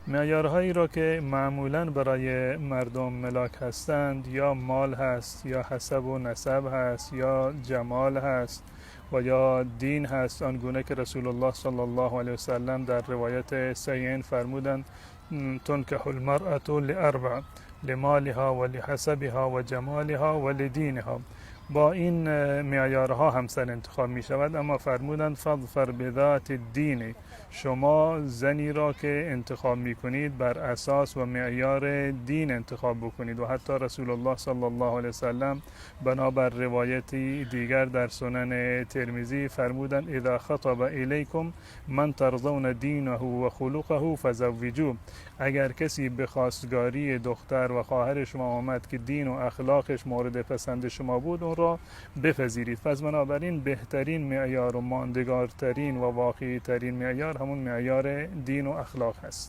معیارهایی را که معمولا برای مردم ملاک هستند یا مال هست، یا حسب و نسب هست، یا جمال هست و یا دین هست، آنگونه که رسول الله صلی الله علیه وسلم در روایت صحیحین فرمودند: تنکح المرأة لأربع، لمالها ولحسبها وجمالها ولدینها. با این معیارها همسر انتخاب می شود. اما فرمودند: فاظفر بذات الدین. شما زنی را که انتخاب می کنید بر اساس و معیار دین انتخاب بکنید. و حتی رسول الله صلی الله علیه وسلم بنابر روایتی دیگر در سنن ترمذی فرمودند: اذا خطب الیکم من ترضون دینه و خلقه فزوجوه. اگر کسی به خواستگاری دختر و خواهر شما آمد که دین و اخلاقش مورد پسند شما بود، اون را بپذیرید. پس بنابراین بهترین معیار و ماندگارترین و واقعی ترین معیار همون معیار دین و اخلاق هست.